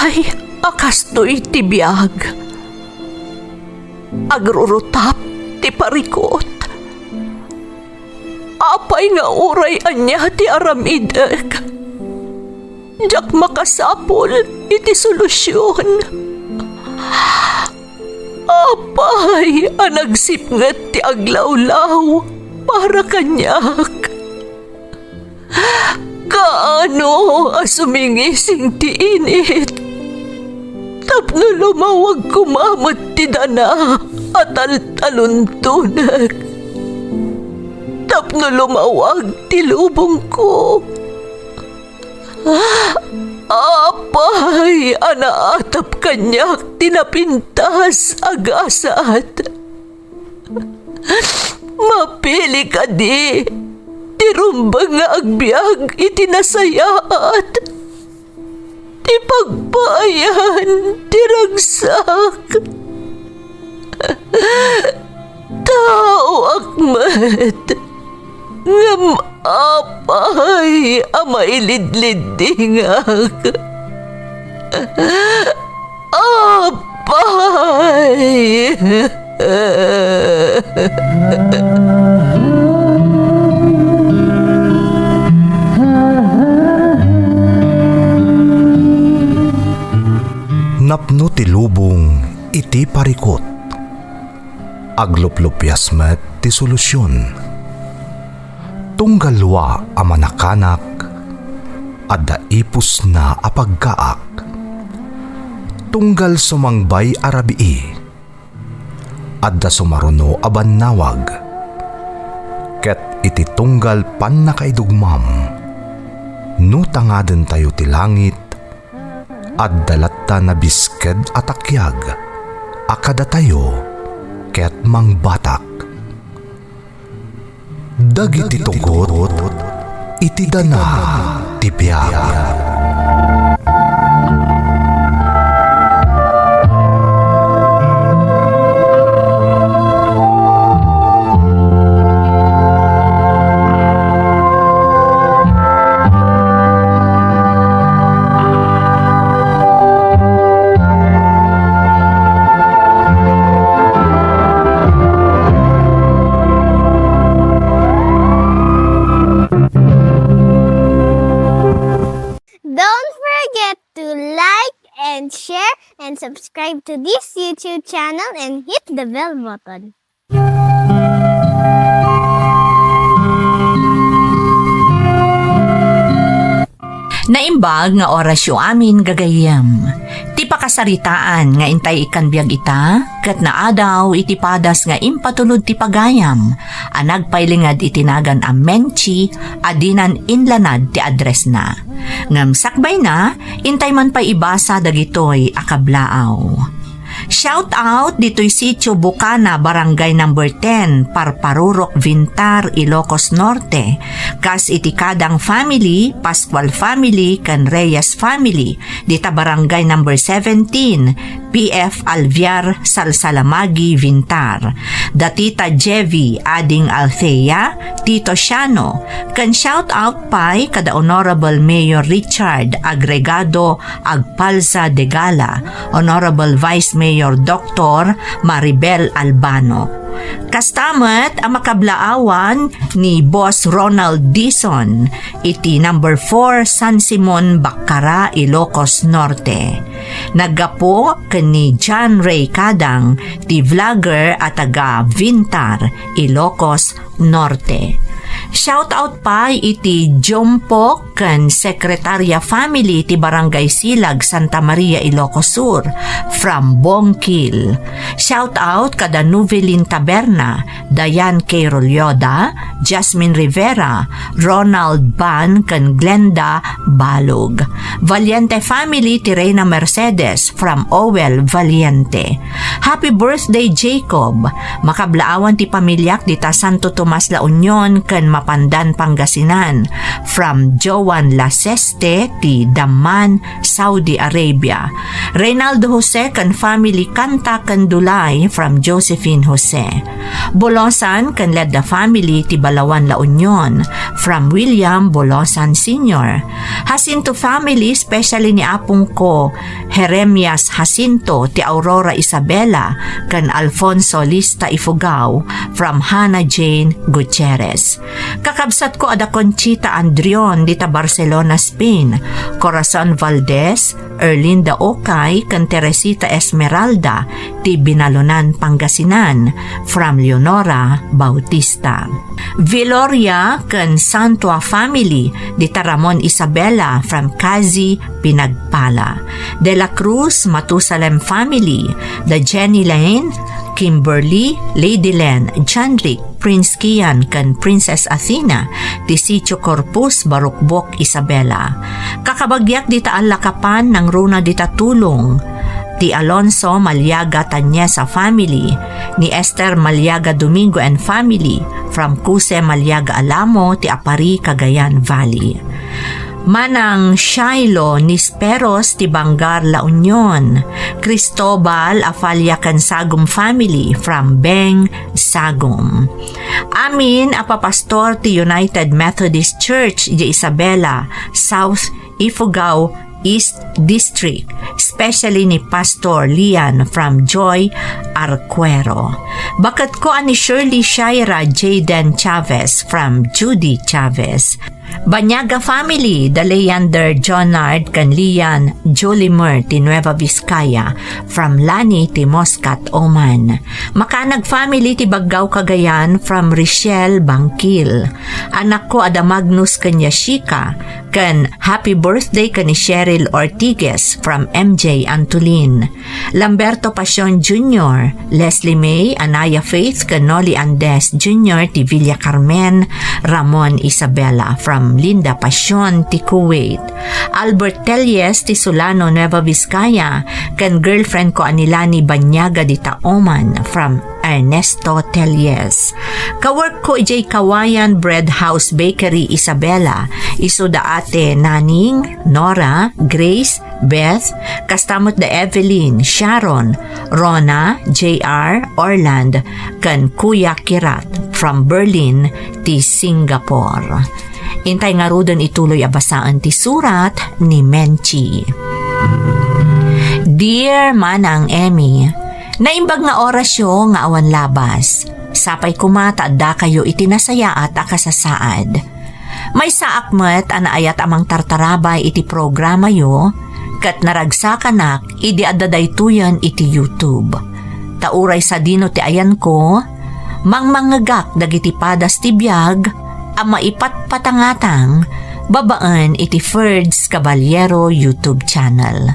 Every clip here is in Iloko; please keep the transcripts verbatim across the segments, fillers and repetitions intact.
Ay, a kastoy ti biag. Agrurutap ti parikut. Apay nga uray ania ti aramidek, diak makasapul iti solusion. Apay a nagsipnget ti aglawlaw para kaniak? Kaano a sumingising ti init tapno lumawag koma met ti dana a taltaluntonek, tapno lumawag ti lubongko? Apay a naatap kaniak ti napintas a gasat? Mapili kadi ti rumbeng nga agbiag iti nasayaat, ti pagpaayan ti ragsak? Taoak met, ngem apay a mailidliddingak? Apay! Napno ti lubong iti parikut. Agluplupias met ti solusion. Tunggal dua a manakanak, adda ipusna a pagkaak. Tunggal sumangbay a rabii, adda sumaruno a bannawag. Ket iti tunggal pannakaidugmam, no tangadentayo ti langit, adda latta nabisked a takiag a kadatayo ket mangbatak. Dagiti tugot iti dana ti biag. Don't forget to like and share and subscribe to this YouTube channel and hit the bell button. Naimbag nga orasyo amin, gagayyem. Ti pakasaritaan nga intay ikkan biag ita, ket naadaw iti padas nga impatulod ti pagayam a nagpailinged iti nagan a Menchi a dinan inlanad ti addressna. Ngem sakbayna, intay man pay ibasa dagitoy a kablaaw. Shout out ditoy Sitio Bukana, Barangay Number ten, Parparurok, Vintar, Ilocos Norte, kas iti Kadang family, Pascual family, ken Reyes family, dita Barangay Number seventeen, P F Alviar, Salsalamagi, Vintar. Da Tita Jevi, Ading Althea, Tito Siano, ken shout out pay kada Honorable Mayor Richard Agregado Agpalza Degala, Honorable Vice Mayor Doctor Maribel Albano. Kasta met a makablaawan ni Boss Ronald Dizon iti number four San Simon, Baccara, Ilocos Norte. Naggapu ken ni John Ray Kadang, ti vlogger a taga Vintar, Ilocos Norte. Shout out pay iti Jompo ken Secretaria family ti Barangay Silag, Santa Maria, Ilocos Sur, from Bongkil. Shout out kada Novelin Taberna, Diane K. Rolloda, Jasmine Rivera, Ronald Ban, ken Glenda Balog. Valiente family ti Reyna Mercedes, from Owel Valiente. Happy birthday, Jacob! Makablaawan ti pamiliak dita Santo Tomas, La Union, ken Mapandan, Pangasinan, from Joan Laseste ti Dammam, Saudi Arabia. Reynaldo Jose ken family, Kanta ken Dulay, from Josephine Jose. Bolosan ken Ledda family ti Balawan, La Union, from William Bolosan Senior. Jacinto family, especially ni apongko, Jeremias Jacinto ti Aurora Isabela ken Alfonso Lista Ifugao from Hannah Jane Gutierrez. Kakabsatko a da Conchita Andrion dita Barcelona, Spain, Corazon Valdez, Erlinda Okay ken Teresita Esmeralda ti Binalonan, Pangasinan, from Leonora Bautista. Viloria ken Santua family dita Ramon Isabela from Kazi, Pinagpala. De la Cruz Matusalem family, da Jenny Lane, Kimberly, Lady Len, Janrick, Prince Kian ken Princess Athena, ti Sitio Corpus, Barukbok, Isabela. Kakabagiak dita allakapan nangruna dita tulong, ti Alonso Maliaga Tanyesa family, ni Esther Maliaga Domingo and family, from Cuse Maliaga Alamo, ti Apari, Cagayan Valley. Manang Shiloh Nisperos ti Bangar, La Union, Cristobal Afalia ken Sagum family from Beng, Sagum. Amin a papastor ti United Methodist Church di Isabela, South Ifugao East District, especially ni Pastor Lian from Joy Arcuero. Baketko a ni Shirley Shaira Jaden Chavez from Judy Chavez. Banyaga family, da Leander Jonard ken Lian Jolimer ti Nueva Vizcaya from Lani ti Muscat, Oman. Makanag family ti Baggao, Cagayan from Richelle Bangkil. Anakko a da Magnus ken Yashika, ken happy birthday ken ni Cheryl Ortiguez from M J Antolin. Lamberto Pasion Junior, Leslie May, Anaya Faith, ken Noli Andes Junior ti Villa Carmen, Ramon Isabela from Linda Pasion ti Kuwait. Albert Telles ti Solano, Nueva Vizcaya, ken girlfriend ko a ni Lani Banyaga dita Oman from Ernesto Telles. Kawork ko idiay Kawayan Bread House Bakery, Isabela. Isu da Ate Naning, Nora, Grace, Beth, kasta met da Evelyn, Sharon, Rona, J R, Orland, ken Kuya Kirat from Berlin ti Singapore. Intay ngaruden ituloy a basaen ti surat ni Menchi. Dear Manang Emmy, naimbag nga orasyo nga awan labas. Sapay koma ta addakayo iti nasayaat a kasasaad. Maysaak met a naayat a mangtartarabay iti programayo, ket naragsakanak idi adda daytoyen iti YouTube. Ta uray sadino ti ayanko, mangmangngegak dagiti padas ti biag a maipatpatangatang babaen iti Ferds Caballero YouTube channel.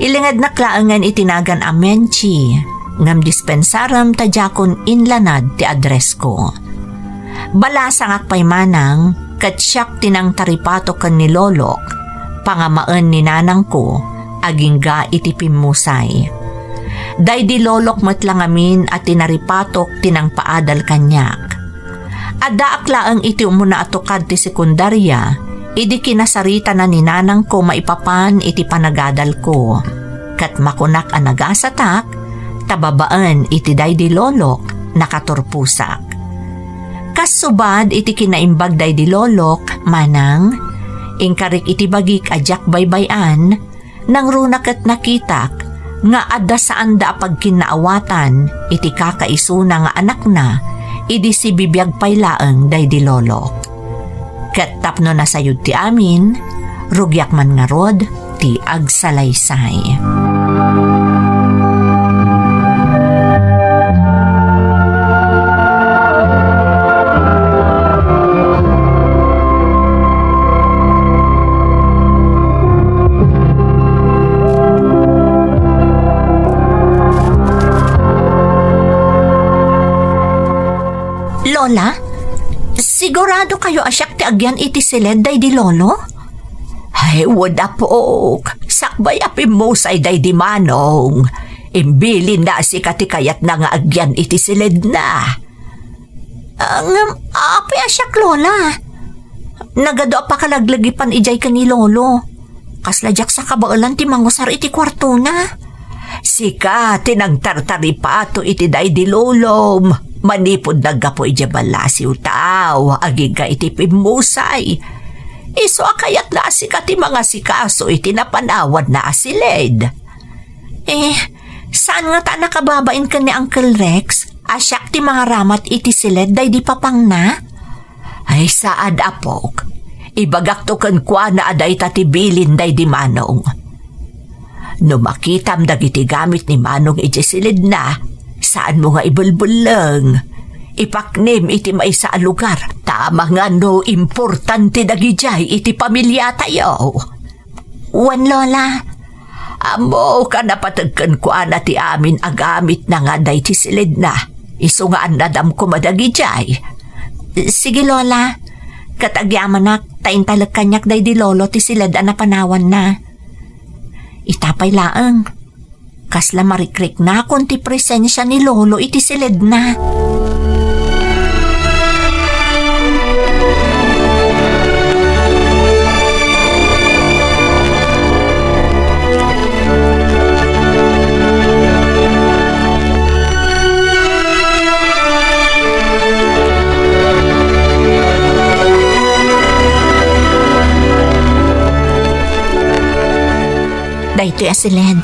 Ilingednak laengen iti nagan a Menchi, ngem dispensarem ta diakon inlanad ti addressko. Balasangak pay manang ket siak ti nangtaripato ken ni lolok, pangamaen ni nanangko, agingga iti pimmusay. Daydi lolok met la ngamin a tinaripatok ti nangpaadal kaniak. Addaak laeng iti umuna a tukad ti sekundaria, idi kinasaritana ni nanangko maipapan iti panagadalko. Ket makunak a nagasatak, ta babaen iti daydi lolok, nakaturposak. Kas subad iti kinaimbag daydi lolok, manang, inkarik iti bagik a diak baybay-an, nangruna ket nakitak nga adda saanda a pagkinnaawatan iti kakaisuna nga anakna idi sibibiag pay laeng daydi lolok. Ket tapno nasayod ti amin, rugiak man ngarud ti agsalaysay. Lola, sigurado kayo a siak ti agyan iti siled daydi lolo? Ay, wen, apok. Sakbay a pimmusay daydi manong. Imbilinna a sika ti kayatna nga agyan iti siledna. Ah, ngem, apay a siak, Lola? Nagadu a pakalaglagipan idiay ken ni Lolo. Kasla diak sa kabaelan ti mangusar iti kuartona. Sika ti nangtartaripato iti daydi lolom. Manipud naggapu idiay ballasiw tao, agingga iti pimmusay. Isu a kayatna a sika ti mangasikaso iti napanawanna a siled. Eh, saan ngata a nakababain ken ni Uncle Rex a siak ti mangaramat iti siled daydi papangna? Ay, saad, apok. Ibagakto kenkuana a dayta ti bilin daydi manong. No makitam dagiti gamit ni manong idiay siledna, saanmo nga ibelbelleng. Ipaknem iti maysa a lugar, ta amangan no importante dagidiay iti pamiliatayo. Wen, Lola. Ammok a napateg kenkuana ti amin a gamitna nga adda iti siledna. Isu nga annadam koma dagidiay. Sige, Lola. Ket agyamanak ta intalek kaniak daydi Lolo ti siled a napanawanna. Ita pay laeng. Kasla marikriknakon ti presensia ni Lolo iti siledna. Daytoy a siled.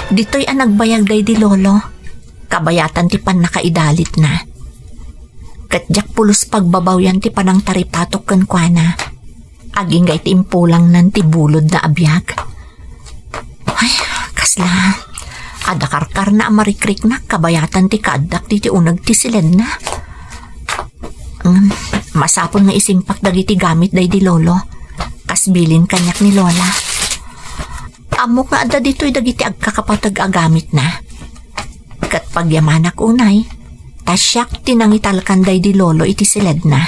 Ditoy a nagbayag daydi Lolo. Kabayatan ti pannakaidalitna. Ket diak pulos pagbabawian ti panangtaripatok kenkuana. Agingga iti impulangnan ti bulodna a biag. Ay, kasla. Adda karkarna a marikriknak kabayatan ti kaaddak diti uneg ti siledna. Ngem, masapul nga isimpak dagiti gamit daydi Lolo. Kas bilin kaniak ni Lola. Ammok nga adda ditoy dagiti agkakapateg a gamitna. Ket pagyamanak unay, ta siak ti nangitalkan daydi Lolo iti siledna.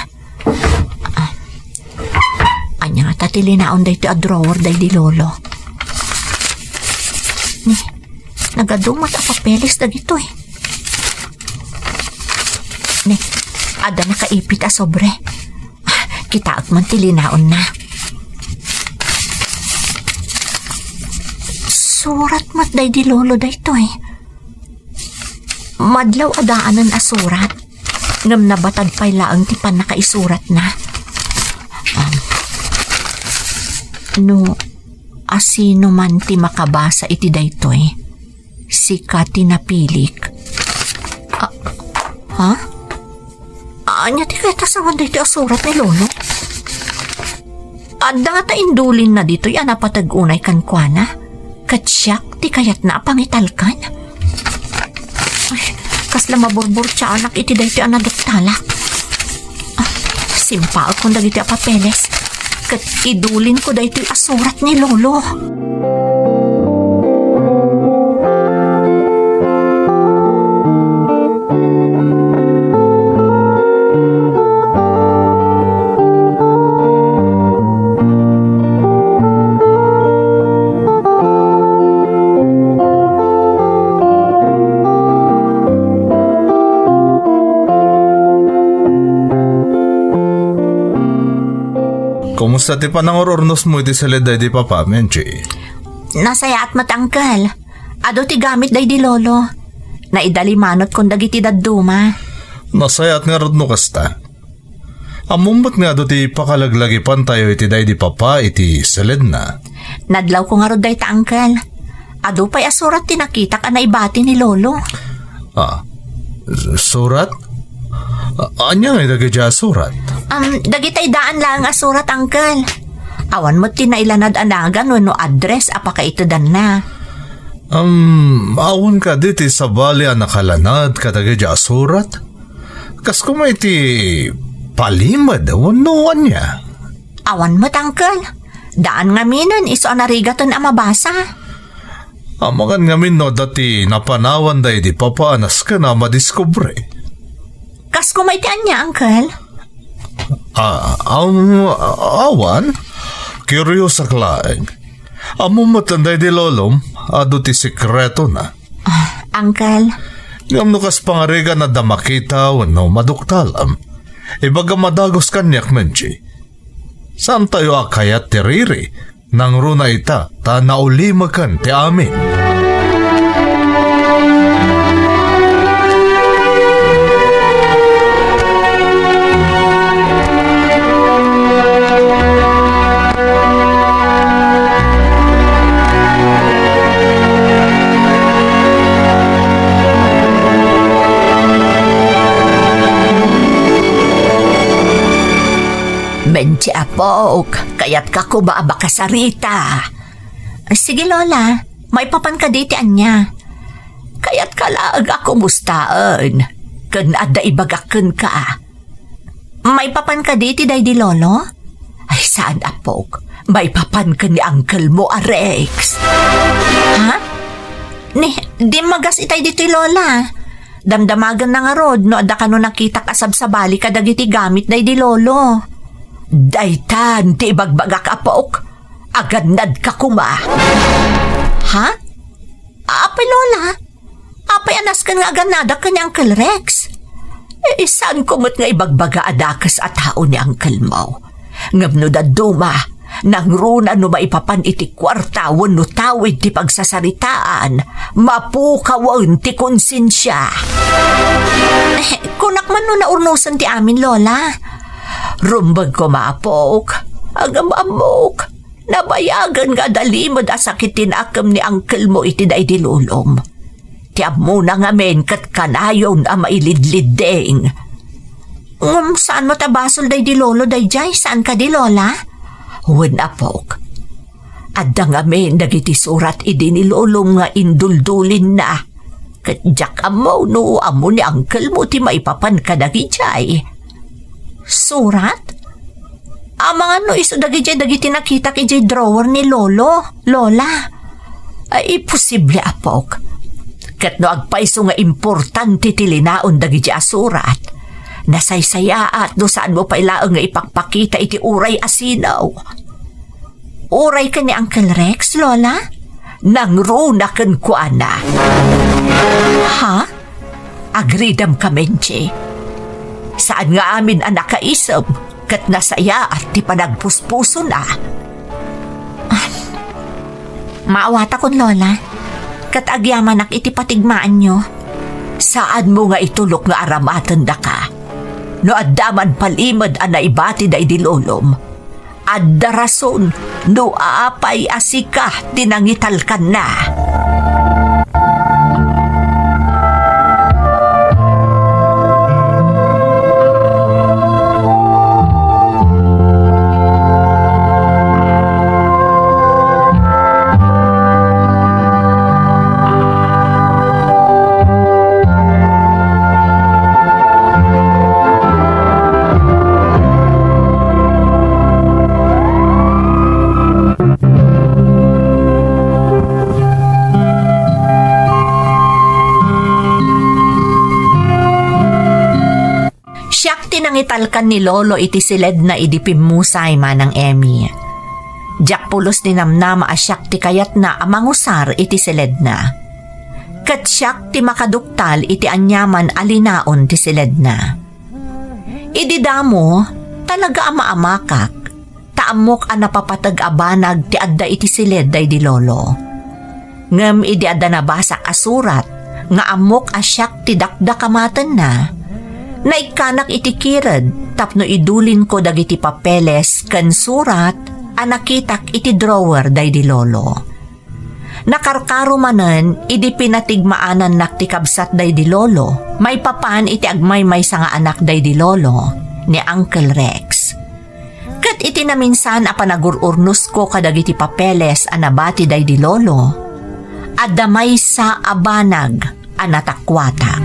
Ah, ania ngata ti linaon daytoy a drawer daydi Lolo? Ni, nagadu met a papeles dagitoy. Ni, adda nakaipit a sobre. Ah, kitaek man ti linaonna. Surat met daydi Lolo daytoy. Madlaw a daanen a surat, ngem nabatad pay laeng ti pannakaisuratna. Um, no asino man ti makabasa iti daytoy, sika ti napilik. Ah, ha? Ania ti kayat a sawen daytoy a surat ni Lolo? Adda ngata indulinna ditoy a napateg unay kenkuana, ket siak ti kayatna a pangitalkan. Ay, kasla maburburtiaanak iti daytoy a naduktalak. Ah, simpaekon dagiti a papeles, ket idulinko daytoy a surat ni Lolo. Kumusta ti panangur-urnosmo iti siled daydi Papa, Menchi? Nasayaat met, Uncle. Adu ti gamit daydi Lolo. Naidalimanot kon dagiti dadduma. Nasayaat ngarud no kasta. Ammom met nga adu ti pakalaglagipantayo iti daydi Papa iti siledna. Nadlawko ngarud dayta, Uncle. Adu pay a surat ti nakitak a naibati ni Lolo. Ah, s-, surat? A-, ania ngay dagiti a surat? Um, dagitay daan laeng a surat, Uncle. Awan met ti nailanad a nagan wenno address a pakaitedanna. Um, awan kadi ti sabali a nakalanad kadagiti a surat? Kas koma iti palimed wenno ania? Awan met, Uncle. Daan ngaminen isu a narigaten a mabasa. Amangan ngamin no adda ti napanawan daydi Papa a nasken a madiskubre. Kas koma iti ania, Uncle? Ah, um, awan. Kuriosak laeng. Ammom met daydi Lolom, adu ti sekretona. Ah, Uncle. Ngem no kas pangarigan adda makita wenno maduktalam, ibagam a dagus kaniak, Menchi. Saantayo a kayat ti riri, nangruna ita, ta naulimeken ti amin. Menchi, apok, kayatka koma a makasarita. Sige, Lola, maipapan kadi ti ania? Kayatka laeng a kumustaen, ken adda ibagak kenka. Maipapan kadi ti daydi Lolo? Ay, saan, apok. Maipapan ken ni uncle mo a Rex. Ha? Ni, dimmagas itay ditoy, Lola. Damdamagenna ngarud no adda kano nakitak a sabsabali kadagiti gamit daydi Lolo. Daytan ti ibagbagak, apok. Agannadka koma. Ha? Apay, Lola? Apay a nasken nga agannadak ken ni Uncle Rex? Eh, saanko met nga ibagbaga a dakes a tao ni uncle mo. Ngem no dadduma, nangruna no maipapan iti kuarta wenno tawid ti pagsasaritaan, mapukawen ti konsensia. Eh, kunak man no naurnosen ti amin, Lola. Rumbeng koma, apok. Agam-ammok. Nabayagen nga adda limed a sakit ti nakem ni uncle mo iti daydi lolom. Ti ammona ngamin ket kanayon a mailidlidding. Ngem saan met a basol daydi lolo daydiay, saan kadi, Lola? Wen, apok. Adda ngamin dagiti surat idi ni lolom nga induldulinna. Ket diak ammo no ammo ni uncle mo ti maipapan kadagidiay. Surat? Amangan no isu dagidiay dagiti nakitak idiay drawer ni Lolo, Lola. Ay, imposible, apok. Ket no agpayso nga importante ti linaon dagidi a surat, nasaysayaat no saanmo pay laeng nga ipakpakita iti uray a sinaw. Uray ken ni Uncle Rex, Lola? Nangruna kenkuana. Ha? Agridam ka, Menchi. Saan nga amin a nakaisem ket nasayaat ti panagpuspusona. Ah, maawatakon, Lola, ket agyamanak iti patigmaanyo. Saanmo nga itulok nga aramatendaka. No adda man palimed a naibati daydi lolom, adda rason no apay a sika ti nangitalkanna. Siak ti nangitalkan ni Lolo iti siledna idi pimmusay, Manang Emmy. Diak pulos ninamnama a siak ti kayatna a mangusar iti siledna. Ket siak ti makaduktal iti aniaman a linaon ti siledna. Idi damo, talaga a maamakak, ta ammok a napapateg a banag ti adda iti siled daydi lolo. Ngem idi adda nabasak a surat nga ammok a siak ti dakdakamatenna, naikkanak iti kired tapno idulinko dagiti papeles ken surat a nakitak iti drawer daydi lolo. Nakarkaro manen idi pinatigmaanannak ti kabsat daydi lolo maipapan iti agmaymaysa nga anak daydi lolo, ni Uncle Rex. Ket iti naminsan a panagur-urnosko kadagiti papeles a nabati daydi lolo, adda maysa a banag a natakuatak.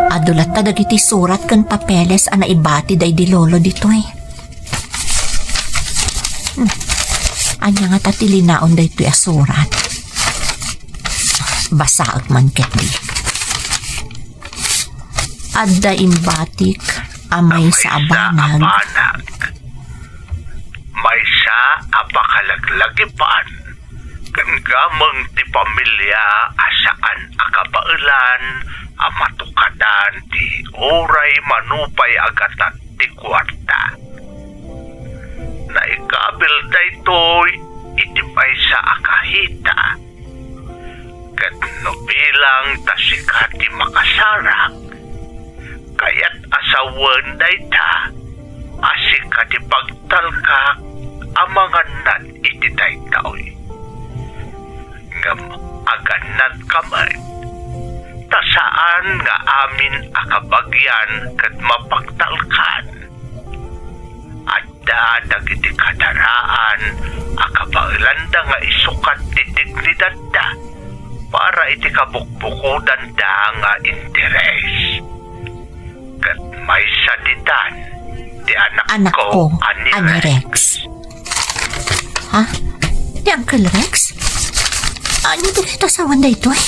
Adu latta dagiti surat ken papeles a naibati daydi lolo ditoy. Hmm. Ania ngata ti linaon daytoy a surat? Basaek man ketdi. Adda imbatik a maysa a banag. Maysa a banag. Maysa a pakalaglagipan ken gameng ti pamilia a saan a kabaelan a matukadan ti uray mano pay a gatad ti kuarta. Naikabil daytoy iti maysa a kahita. Ket no bilang ta sika ti makasarak, Wen dayta, a sika ti pagtalkak a mangannad iti daytoy. Ngem agannadka met, ta saan nga amin a kabagian ket mapagtalkan. Adda dagiti kadaraan a kabaelanda nga isukat ti dignidadda para iti kabukbukudanda nga interes. Ket maysa ditan ti anakko Anakko a ni a ni Rex. Rex. Ha? Ni Uncle Rex? Ania dagiti asawan daytoy?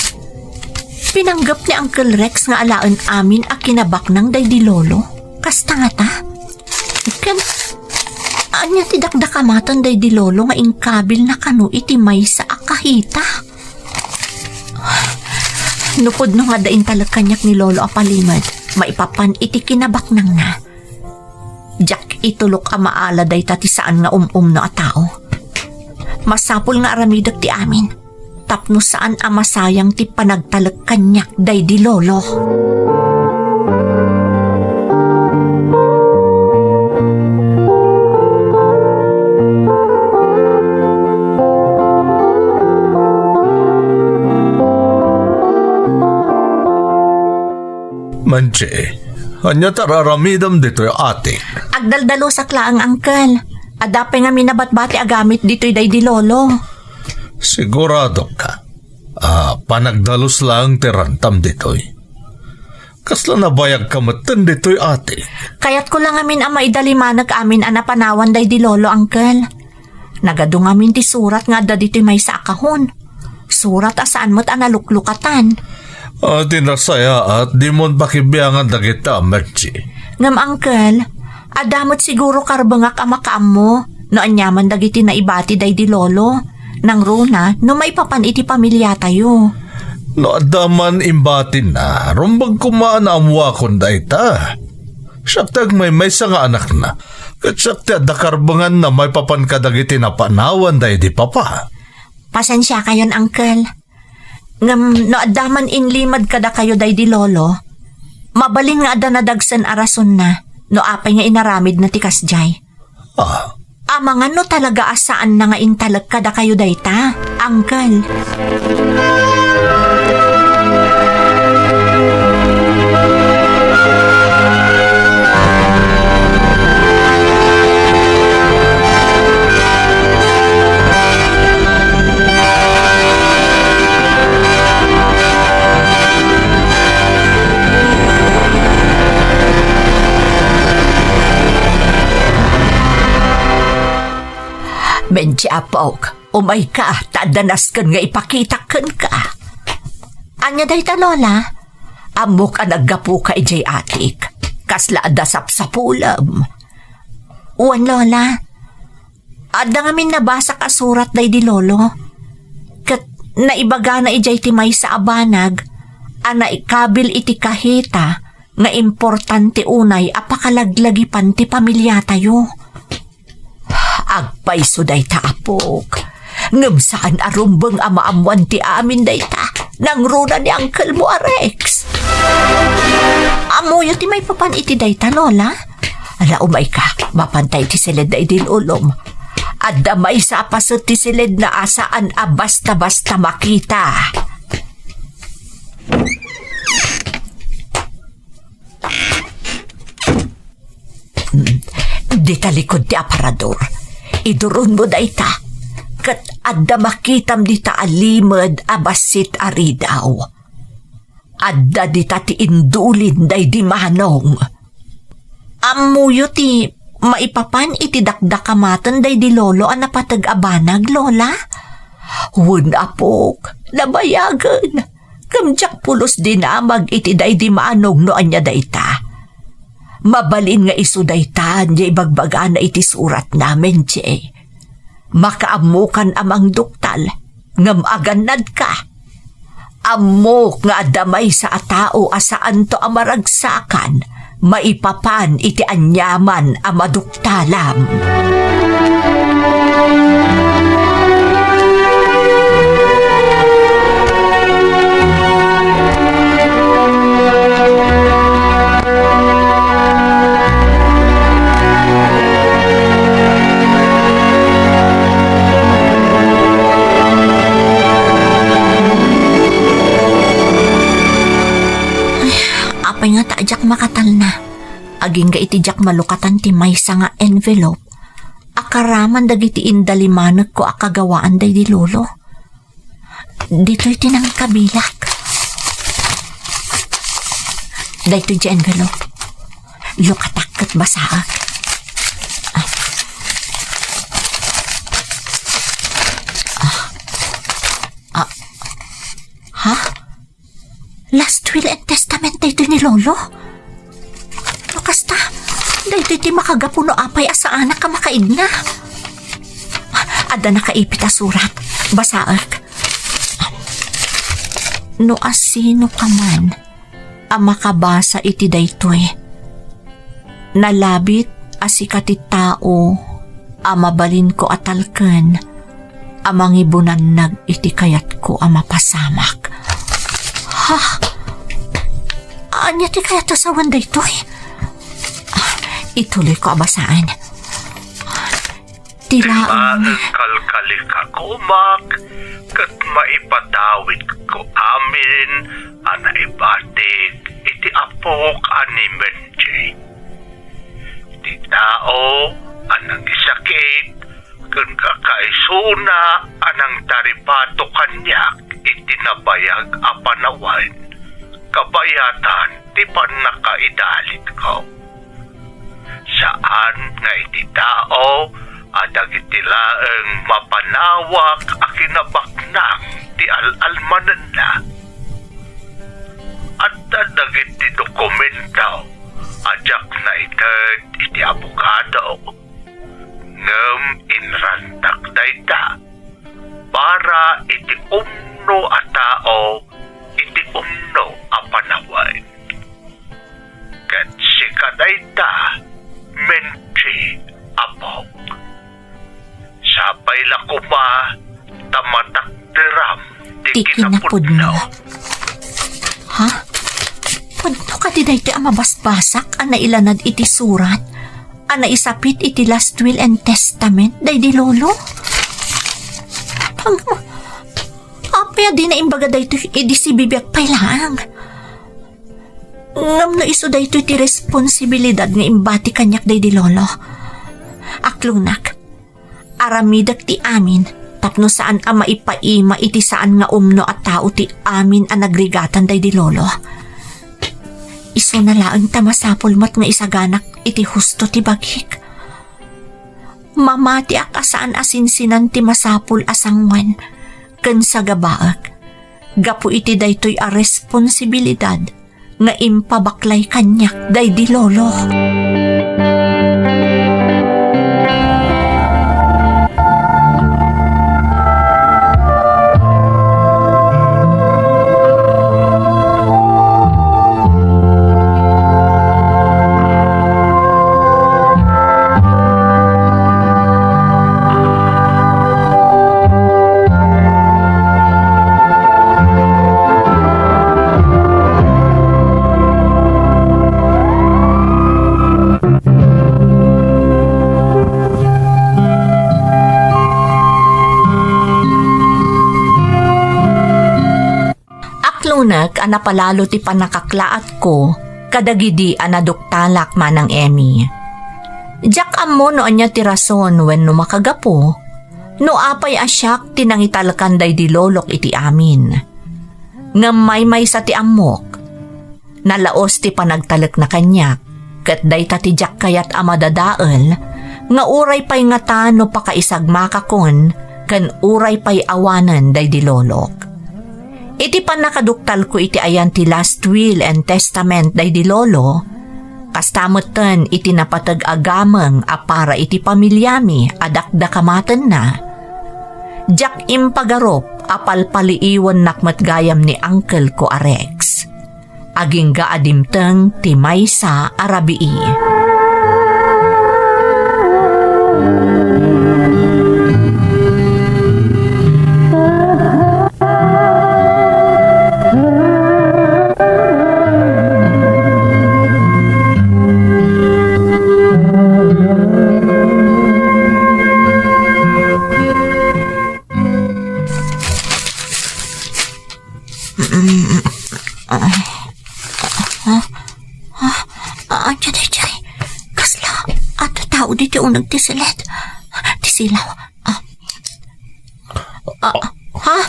Pinanggep ni Uncle Rex nga alaen amin a kinabaknang daydi lolo? Kasta ngata? Ken, ania ti dakdakamaten daydi lolo nga inkabilna kano iti maysa a kahita? No pudno nga adda intalek kaniak ni Lolo a palimed maipapan iti kinabaknangna. Diak itulok a maala dayta ti saan nga um-umno a tao. Masapul nga aramidek ti amin tapno saan a masayang ti panagtalek kaniak daydi lolo. Menchi, ania ti ar-aramidem ditoy atik? Agdaldalusak laeng, Uncle. Adda pay ngamin a batbati a gamit ditoy daydi lolo. Siguradoka a panagdalus laeng ti rantam ditoy? Kasla nabayagka metten ditoy atik? Kayatko la ngamin a maidalimanek amin a napanawan daydi lolo, Uncle. Nagadu ngamin ti surat nga adda ditoy maysa a kahon. Surat a saan met a naluklukatan. Ah, ti nasayaat, dimon pakibiangan dagita, Menchi. Ngem, Uncle, adda met siguro karbengak a makaammo no aniaman dagiti naibati daydi lolo. Nangruna, no maipapan iti pamiliatayo. No adda man imbatina, rumbeng koma a naammoakon dayta. Siak ti agmaymaysa nga anakna, ket siak ti adda karbenganna maipapan kadagiti napanawan daydi papa. Pasensiakayon, Uncle. Ngem no adda man inlimed kadakayo daydi lolo, mabalin nga adda nadagsen a rasonna no apay nga inaramidna ti kasdiay. Ah. Amangan no talaga a saanna nga intalek kadakayo dayta, Uncle. Menchi, apok, umayka, ta adda nasken nga ipakitak kenka. Ania dayta, Lola? Ammok a naggapuka idiay atik. Kasla adda sapsapulem. Wen, Lola. Adda ngamin nabasak a surat daydi lolo. Ket naibagana idiay ti maysa a banag a naikabil iti kahita nga importante unay a pakalaglagipan ti pamiliatayo. Agpayso dayta, apok. Ngem saan a rumbeng a maammoan ti amin dayta. Nangruna ni uncle mo a Rex. Ammoyo ti maipapan iti dayta, Lola? Ala, umayka, mapanta iti siled daydi lolom. Adda maysa a paset ti siledna a saan a basta-basta makita. Mm, dita likod ti aparador. Iduronmo dayta, ket adda makitam dita a limed a bassit a ridaw. Adda dita ti indulin daydi manong. Ammoyo ti maipapan iti dakdakamaten daydi lolo a napateg a banag, Lola? Wen, apok, nabayagen. Ngem diak pulos dinamag iti daydi manong no ania dayta. Mabalin nga isu dayta nia ibagbagana iti suratna, Menche. Makaammokan a mangduktal, ngem agannadka. Ammok nga adda maysa a tao a saanto a maragsakan maipapan iti aniaman a maduktalam. Diak makatalna. Agingga iti diak malukatan ti maysa nga envelope a karaman dagiti indalimanekko a kagawaan daydi lolo. Ditoy ti nangikabilak. Daytoy ti envelope. Lukatak ket basaek. Ah. Ah. Ah. Ha? Last will and testament daytoy ni Lolo? No kasta, daytoy ti makagapu no apay a saanak a makaigna. Adda nakaipit a surat. Basaek. No asino ka man a makabasa iti daytoy, nalabit a sika ti tao a mabalinko a talken a mangibunannag iti kayatko a mapasamak. Ha? Ania ti kayatko a sawen daytoy? Ah, ituloyko a basaen. Ti laeng. Ti laeng kalkalikakumak ket maipadawidko amin a naibatik iti apok a ni Menchi. Ti tao a nangisakit ken kakaisuna a nangtaripato kaniak iti nabayag a panawen, kabayatan ti pannakaidalitko. Saan nga iti tao a dagiti laeng mapanawak a kinabaknang ti al-almanenna. Adda dagiti dokumento a diak naited iti abogado, ngem inrantak dayta para iti umno a tao iti umno a panawen. Ket sika dayta, Menchi, apok. Sapay la koma ta matakderam ti kinapudno. Ha? Pudno kadi daytoy a mabasbasak a nailanad iti surat a naisapit iti last will and testament daydi lolo? Ang, apay a dina imbaga daytoy idi sibibiag pay laeng? Ngem no isu daytoy ti responsibilidad nga imbati kaniak daydi lolo, aklongnak, aramidek ti amin tapno saan a maipaima iti saan nga umno a tao ti amin a nagrigatan daydi lolo. Isuna laeng ta masapul met nga isaganak iti husto ti bagik. Mamatiak a saan a sinsinan ti masapul a sangoen ken sagabaek gapu iti daytoy a responsibilidad nga impabaklay kaniak daydi lolo. Aklongek a napalalo ti pannakaklaatko kadagidi a naduktalak, Manang Emmy. Diak ammo no ania ti rason wenno makagapu no apay a siak ti nangitalkan daydi lolok iti amin. Ngem maymaysa ti ammok. Nalaos ti panagtalekna kaniak, ket dayta ti diak kayat a madadael nga uray pay ngata no pakaisagmakakon ken uray pay awanen daydi lolok. Iti pannakaduktalko iti ayan ti last will and testament daydi lolo, kasta metten iti napateg a gameng a para iti pamiliami a dakdakamatenna, diak impagarup a palpaliiwennak met gayam ni uncle ko a Rex. Agingga a dimteng ti maysa a rabii. Ania daydiay? Kasla, adda tao ditoy uneg ti siled. Ti silaw. Ah. Ah, ha?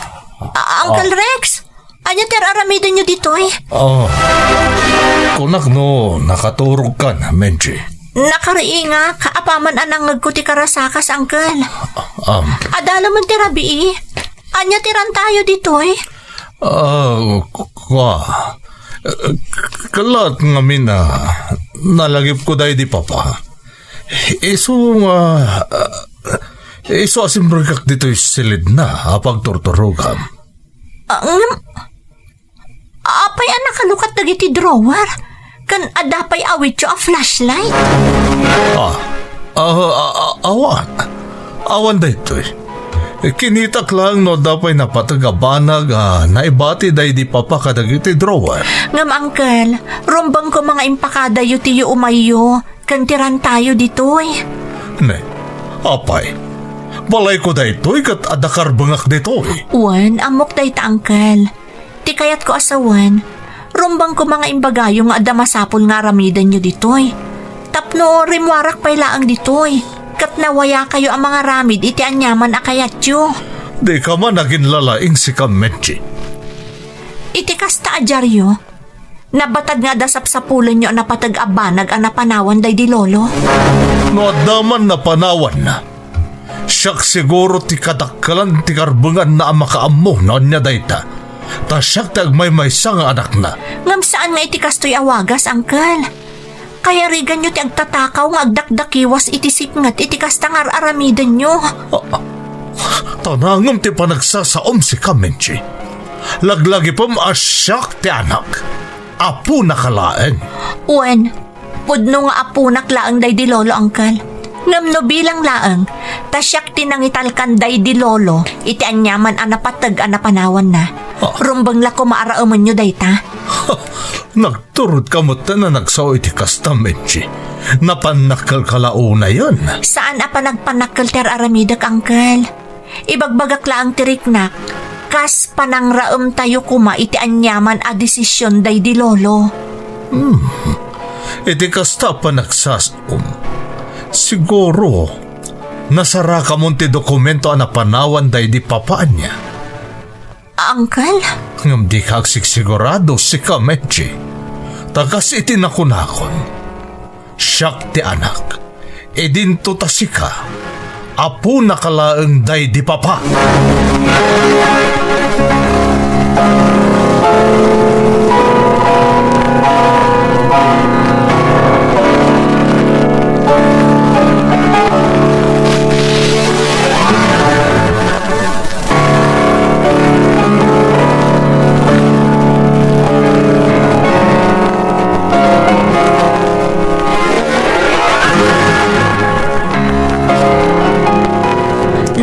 Ah, Uncle Rex? Ania ti ar-aramidenyo ditoy? Ah, kunak no nakaturogkan, Menchi. Nakariingak, apaman a nangngegko ti karasakas, Uncle. Um, Adda laeng ti rabii. Ania ti rantayo ditoy? Ah, k-, kua. Eh, k-, kalat ngamin a nalagipko daydi papa. Isu nga, ah, isu a simrekak ditoy silidna a pagturturogam. Ah, ngem, apay a nakalukat dagiti drawer? Ken adda pay awityo a flashlight? Ah, ah, ah, ah, awan. Awan daytoy. Kinitak laeng no adda pay napateg a banag a naibati daydi papa kadagiti drawer. Ngem, Uncle, rumbeng koma nga impakadayo ti yuumayyo ken ti rantayo ditoy. Ne, apay, balayko daytoy ket adda karbengak ditoy. Wen, ammok dayta, Uncle. Ti kayatko a sawen, rumbeng koma nga imbagayo nga adda masapul nga aramidenyo ditoy. Tapno rimmuarak pay laeng ditoy, ket nawayakayo a mangaramid iti aniaman a kayatyo. Dika man aginlalaing sika, Menchi. Iti kasta a diario, nabatad nga adda sapsapulenyo a napateg a banag a napanawan daydi lolo. No adda man napanawanna, siak siguro ti kadakkelan ti karbenganna a makaammo no ania dayta. Ta siak ti agmaymaysa nga anakna. Ngem saan nga iti kastoy a wagas, Uncle. Kayariganyo ti agtatakaw nga agdakdakiwas iti sipnget iti kasta nga ar-aramidenyo. Ah, ta nangem ti panagsasaom sika, Menchi. Laglagipem a siak ti anak. Aponaka laeng. Wen, pudno nga aponak laeng daydi lolo, Uncle. Ngem no bilang laeng, ta siak ti nangitalkan daydi lolo iti aniaman a napateg a napanawanna. Ah. Rumbeng la koma a raemenyo dayta. Nagturodka met a nagsao iti kasta, Menchi. Napannakkelka la unayen. Saan a panagpannakkel ti ar-aramidek, Uncle. Ibagbagak laeng ti riknak, kas panangraemtayo koma iti aniaman a desisyon daydi lolo. Hmm. Iti kasta a panagsasaom, siguro, nasarakamon ti dokumento a napanawan daydi papa, ania? Uncle? Ngem dika agsigsigurado, sika, Menchi. Ta kas iti nakunakon, siak ti anak. Idinto ta sika, aponaka laeng daydi papa.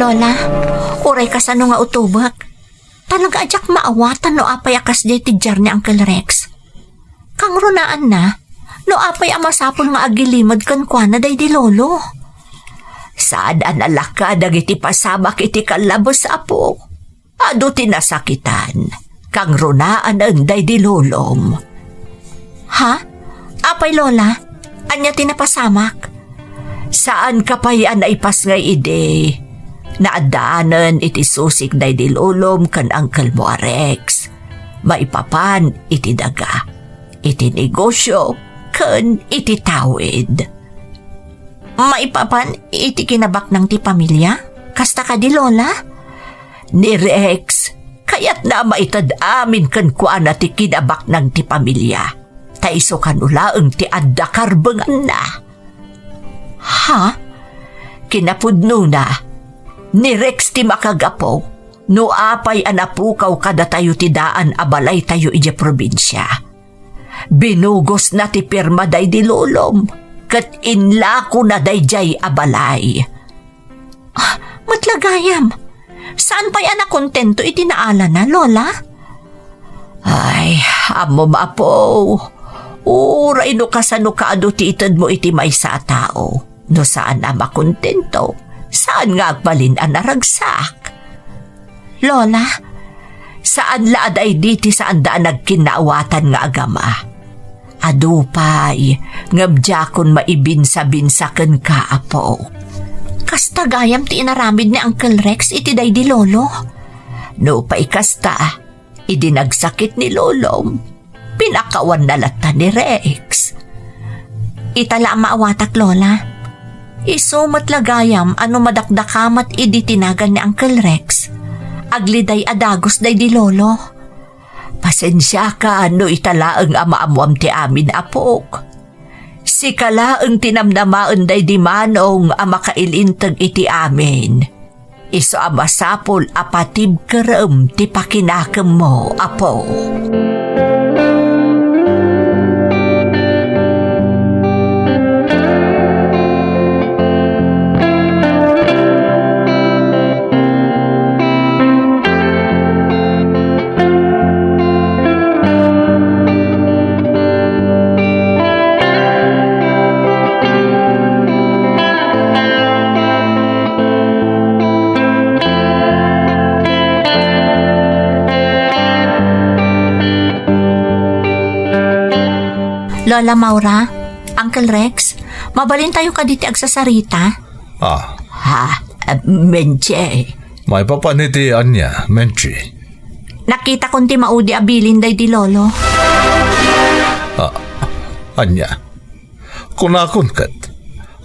Lola, uray kasano nga utobek. Talaga a diak maawatan no apay a kasdiay ti diar ni Uncle Rex. Kangrunaanna, no apay a masapul nga agilimed kenkuana daydi lolo. Saan a nalaka dagiti pasamak iti kallabes, apo. Adu ti nasakitan. Kangrunaanen daydi lolom. Ha? Apay, Lola? Ania ti napasamak? Saanka pay a naipasngay idi. Naaddaanen iti susik daydi lolom ken uncle mo a Rex. Maipapan iti daga, iti negosio, ken iti tawid. Maipapan iti kinabaknang ti pamilia? Kasta kadi, Lola? Ni Rex, kayatna a maited amin kenkuana ti kinabaknang ti pamilia. Ta isu kano laeng ti adda karbenganna. Ha? Kinapudnona, ni Rex ti makagapu no apay a napukaw kadatayo ti daan a balaytayo idiay probinsia. Binugosna ti pirma daydi lolom ket inlakona daydiay a balay. Ah, met la gayam. Saan pay a nakontento iti naalana, Lola? Ay, ammom, apo. Uray no kasano kaadu ti itedmo iti maysa a tao. No saan a makontento, saan nga agbalin a naragsak. Lola, saan la a daydi ti saanda a nagkinnaawatan nga agama. Adu pay, ngem diakon maibinsa-binsa kenka, Apo. Kasta gayam ti inaramid ni Uncle Rex iti daydi lolo. Nupay kasta, idi nagsakit ni lolom, pinakawanna latta ni Rex. Ita la a maawatak, Lola. Isu met la gayam a no madakdakamat idi ti nagan ni Uncle Rex, agliday a dagus daydi lolo. Pasensiaka no ita laeng a maammoam ti amin, apok. Sika laeng ti namnamaen daydi manong a makailinteg iti amin. Isu a masapul a patibkerem ti pakinakemmo, Apo. Lola Maura, Uncle Rex, mabalintayo kadi ti agsasarita? Ah. Ha, Menche. Maipapan iti ania, Menchi? Nakitakon ti maudi a bilin daydi lolo. Ah, ania? Kunakon ket,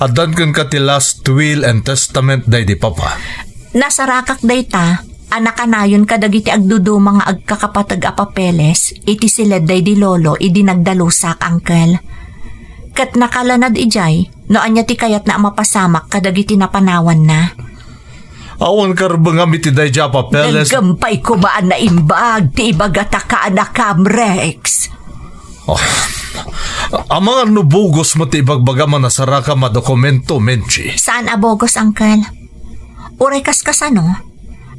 addan kenka ti last will and testament daydi papa. Nasarakak dayta a nakanayon kadagiti agduduma nga agkakapateg a papeles iti siled daydi lolo idi nagdalusak, uncle. Ket nakalanad idiay no ania ti kayatna a mapasamak kadagiti napanawanna. Awan karbengam iti daydiay a papeles. Naggampay koma a naimbag ti ibagata kaanakam, Rex. Oh. Amangan no bogus met ti ibagbagam a nasarakam a dokumento, Menchi. Saan a bogus, uncle. Uray kaskasano,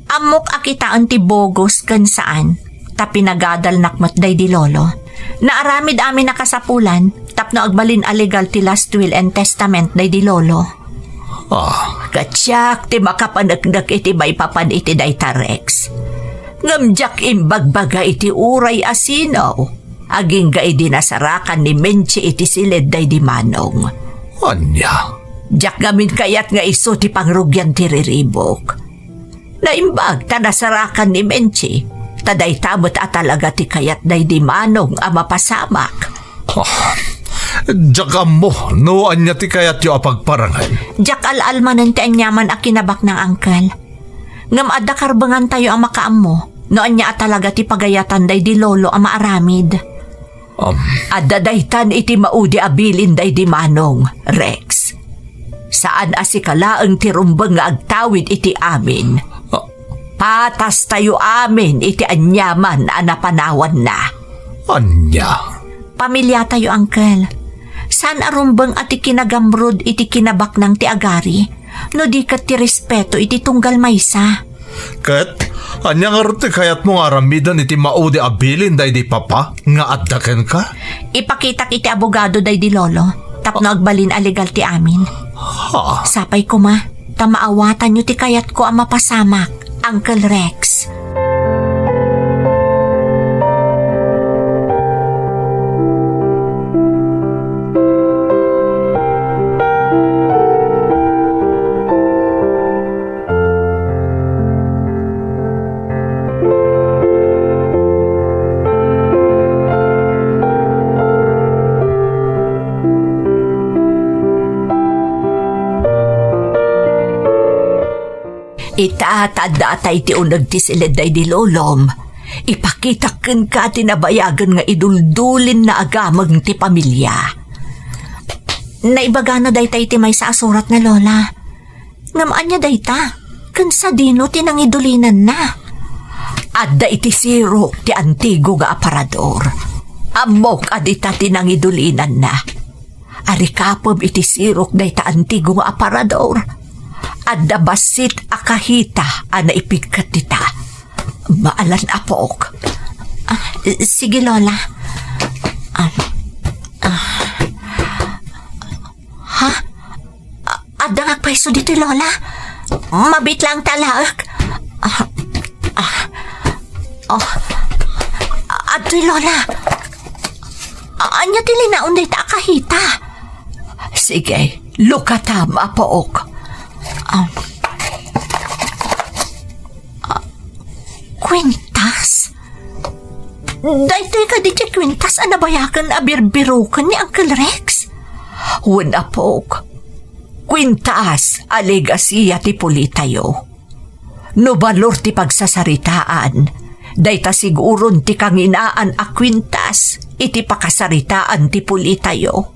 ammok a kitaen ti bogus ken saan, ta pinagadalnak met daydi lolo. Naaramid amin a kasapulan tapno agbalin a legal ti last will and testament daydi lolo. Ah. Ket siak ti makapaneknek iti maipapan iti dayta, Rex. Ngem diak imbagbaga iti uray a sino, agingga idi nasarakan ni Menchi iti siled daydi manong. Ania? Diak ngamin kayat nga isu ti pangrugian ti riribuk. Naimbag ta nasarakan ni Menchi, ta dayta met a talaga ti kayat daydi manong a mapasamak. Ah, diak ammo no ania ti kayatyo a pagparangen. Diak al-al manen ti aniaman a kinabaknang, uncle. Ngem adda karbengantayo a makaammo no ania a talaga ti pagayatan daydi lolo a maaramid. Um. Adda daytan iti maudi a bilin daydi manong, Rex. Saan a sika laeng ti rumbeng nga agtawid iti amin. Ah. Patastayo amin iti aniaman a napanawanna. Ania? Pamiliatayo, uncle. Saan a rumbeng a ti kinagamrud iti kinabaknang ti agari, no di ket ti respeto iti tunggal maysa. Ket, ania ngarud ti kayatmo nga aramiden iti maudi a bilin daydi papa nga adda kenka? Ipakitak iti abogado daydi lolo, tapno agbalin a legal ti amin. Ha? Sapay koma, ta maawatanyo ti kayatko a mapasamak, Uncle Rex. Ita, ta adda atay ti uneg ti siled daydi lolom. Ipakitak kenka ti nabayagen nga iduldulinna a gameng ti pamilia. Naibagana dayta iti maysa a suratna, Lola. Ngem ania dayta? Ken sadino ti nangidulinanna? Adda iti sirok ti antigo nga aparador. Ammok a dita ti nangidulinanna. Arikapem iti sirok dayta antigo nga aparador. Adda bassit a kahita a naipigket dita. Maalan, apok. Ah, sige, Lola. Ah, ah. Ha? A-, adda nga agpayso ditoy, Lola? Mabitlang talaek. Ah, ah, oh. Adtoy, Lola. A-, ania ti linaon dayta a kahita? Sige, lukatam, apok. Ah. Ah, kwintas? Daytoy kadi ti kwintas a nabayagen a birbiroken ni Uncle Rex? Wen, apok. Kwintas a legasia ti pulitayo. No balor ti pagsasaritaan, dayta siguron ti kanginaan a kwintas iti pakasaritaan ti pulitayo.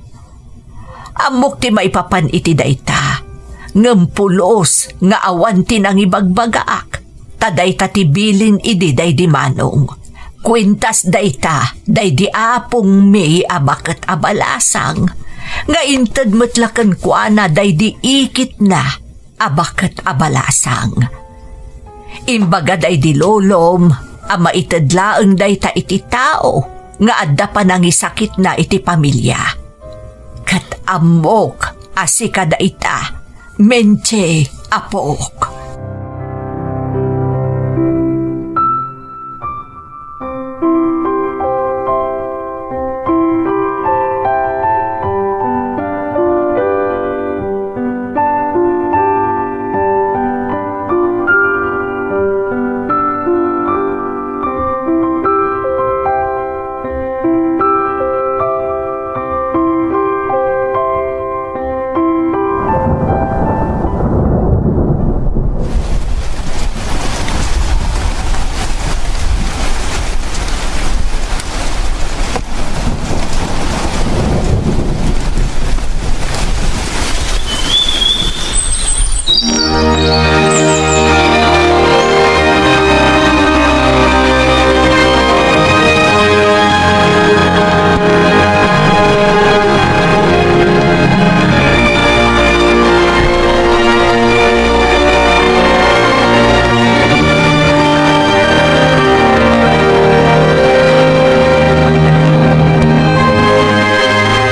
Ammok ti maipapan iti dayta, ngem pulos nga awan ti nangibagbagaak, ta dayta ti bilin idi daydi manong. Kwintas dayta daydi apongmi a baket a balasang, nga inted met la kenkuana daydi ikitna a baket a balasang. Imbaga daydi lolom a maited laeng dayta iti tao nga adda panangisakitna iti pamilia. Ket ammok a sika dayta, Menche, apok.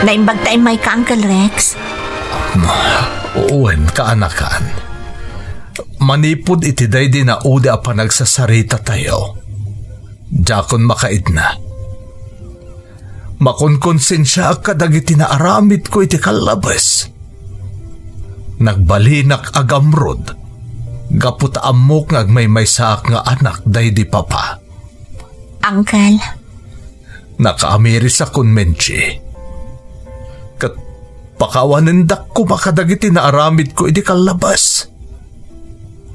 Naimbag ta immayka, Uncle Rex? Wen, kaanakan. Manipud iti daydi naudi a panagsasarita tayo, diakon makaidna. Makonkonsensiaak kadagiti naaramidko iti kallabes. Nagbalinak a gamrud gapu ta ammok nga agmaymaysaak nga anak daydi papa. Uncle. Nakaamirisakon, Menchi. Ket pakawanendak koma kadagiti naaramidko idi kallabas.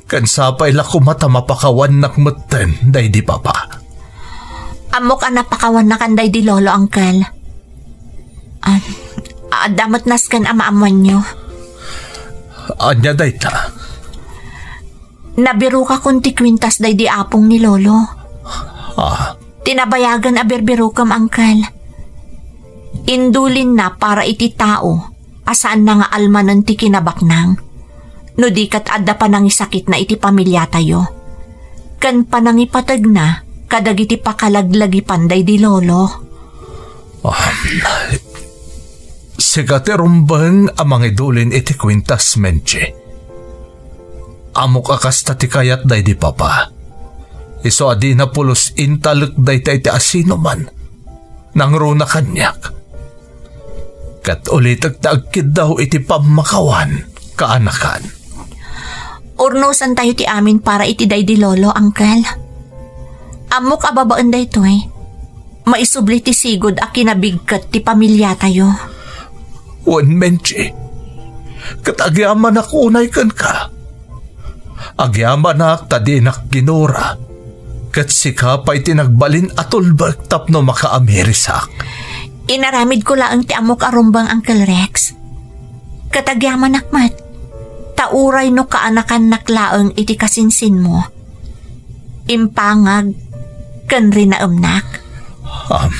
Ken sapay la koma ta mapakawannak metten daydi papa. Ammok a napakawannakan daydi lolo, Uncle. Ah, adda met nasken a maammoanyo. Ania dayta? Nabirokakon ti kwintas daydi apong ni Lolo. Ah. Ti nabayagen a birbirokem, Uncle. Indulinna para iti tao a saanna nga almanen ti kinabaknang, no di ket adda panangisakitna iti pamiliatayo, ken panangipategna kadagiti pakalaglagipan daydi Lolo. Ah, sika ti rumbeng a mangidulin iti kwintas, Menchi. Ammok a kasta ti kayat daydi papa. Isu a dina pulos intalek dayta iti asinoman. Nangruna kaniak. Ket ulitek ta agkiddaw iti pammakawan, kaanakan. Urnosentayo ti amin para iti daydi lolo, Uncle. Ammok a babaen daytoy, maisubli ti sigud a kinabigket ti pamiliatayo. Wen, Menchi, ket agyamanak unay kenka. Agyamanak ta dinak ginura, ket sika pay ti nagbalin a tulbek tapno makaamirisak. Inaramidko laeng ti ammok a rumbeng, Uncle Rex. Ket agyamanak met, ta uray no kaanakannak laeng iti kasinsinmo, impangag ken rinaemnak. Um.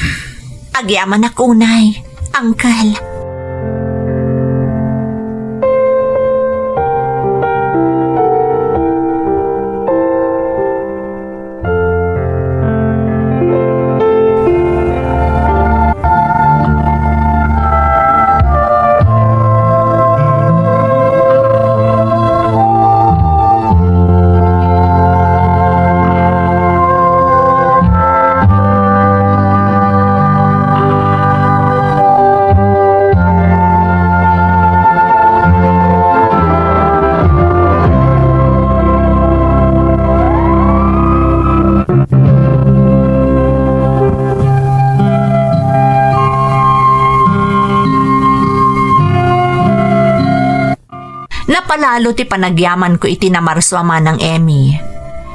Agyamanak unay, Uncle. Napalalo ti panagyamanko iti Namarsua, Manang Emmy.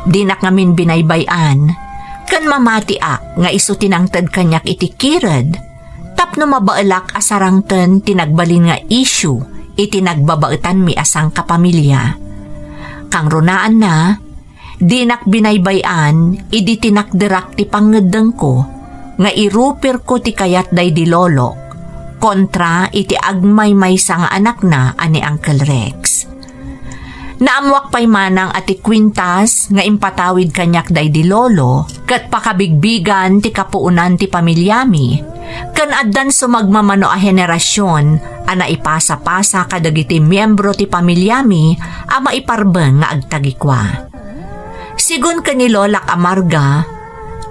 Dinak ngamin binaybay-an, ken mamatiak nga isu ti nangted kaniak iti kired tapno mabaelak a sarangten ti nagbalin nga issue iti nagbabaetanmi a sangkapamilya. Kangrunaanna, dinak binaybay-an idi tinakderak ti pangngeddengko nga irupirko ti kayat daydi lolok kontra iti agmaymaysa nga anakna a ni Uncle Rex. Naammoak pay manang a ti kwintas nga impatawid kaniak daydi lolo ket pakabigbigan ti kapuonan ti pamilyami, ken addan sumagmamano a henerasion a naipasa-pasa kadagiti miembro ti pamilyami a maiparbeng nga agtagikua. Sigun ken ni Lolak a Marga,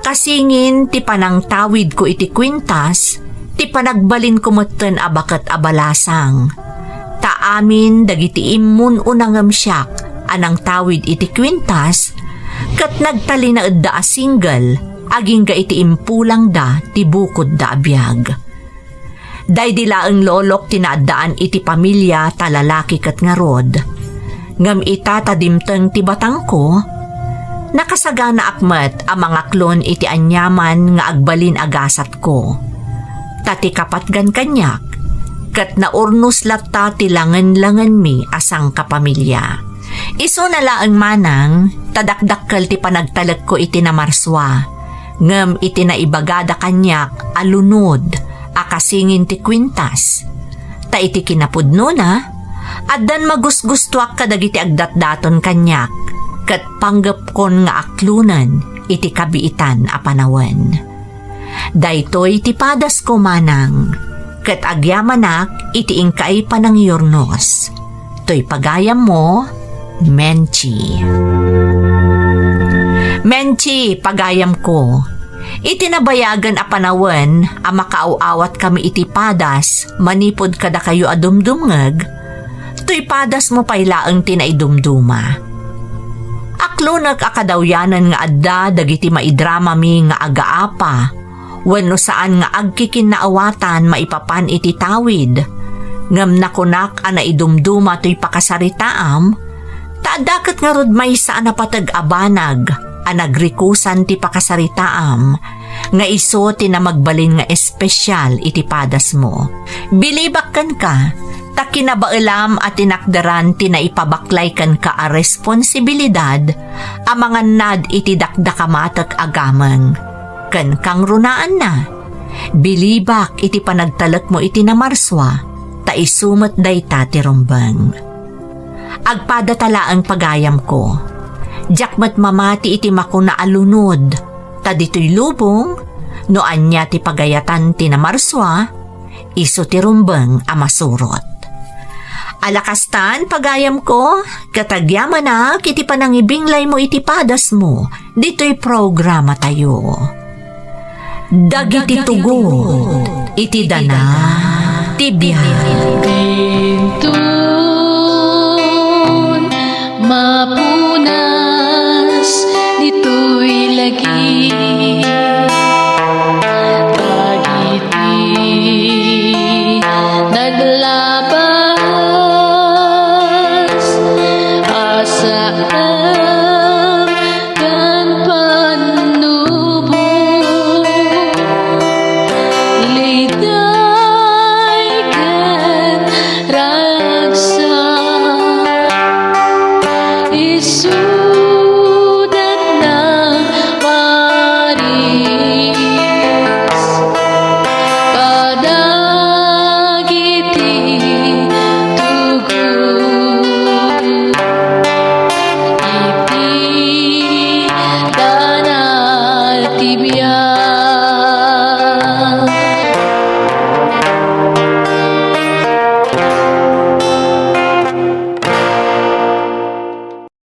kasingin ti panangtawidko iti kwintas ti panagbalinko metten a baket a balasang. Ta amin dagiti immun-una ngem siak a nangtawid iti kwintas ket nagtalinaedda a single agingga iti impulangda ti bukodda a biag. Daydi laeng lolok ti naaddaan iti pamilia ta lalaki ket ngarud. Ngem ita ta dimteng ti batangko, nakasaganaak met a mangaklon iti aniaman nga agbalin a gasatko. Ta ti kapatgan kaniak, ket naurnos latta ti langen-langenmi a sangkapamilia. Isuna laeng manang ta dakdakkel ti panagtalekko iti Namarsua, ngem iti naibagada kaniak a lunod a kasingin ti kwintas. Ta iti kinapudnona, addan magusgustoak kadagiti agdatdaton kaniak, ket panggepkon nga aklonen iti kabiitan a panawen. Daytoy ti padasko manang, ket agyamanak iti inkaay panangyurnos. Toy pagayammo, Menchi. Menchi, pagayamko, iti nabayagen a panawen a makaaw-awatkami iti padas manipud kadakayo a dumdumngeg, toy padasmo pay laeng ti naidumduma. Aklonek a kadawyanen nga adda dagiti maidramami nga agaapa wenno saan nga agkikinnaawatan maipapan iti tawid. Ngem nakunak a naidumduma toy pakasaritaam, ta adda ket ngarud maysa a napateg a banag a nagrikusan ti pakasaritaam, nga isu ti namagbalin nga espesial iti padasmo. Bilibak kenka, ta kinabaelam a tinakderan ti naipabaklay kenka a responsibilidad a mangannad iti dakdakamatek a gameng. Ken kangrunaanna, bilibak iti panagtalekmo iti Namarsua, ta isu met dayta ti rumbeng. Agpadata laeng pagayamko. Diak met mamati iti makuna a lunod, ta ditoy lubong, no ania ti pagayatan ti Namarsua, isu ti rumbeng a masurot. Ala kastan, pagayamko, ket agyamanak iti panangibinglaymo iti padasmo ditoy programatayo. Dagiti tugot iti dana ti biag. Dintun mapunas ditoy lagi. Dagiti naglabas a saan ken pannubo, liday ken ragsak, isudat nang Paris kadagiti tugot iti dana ti biag.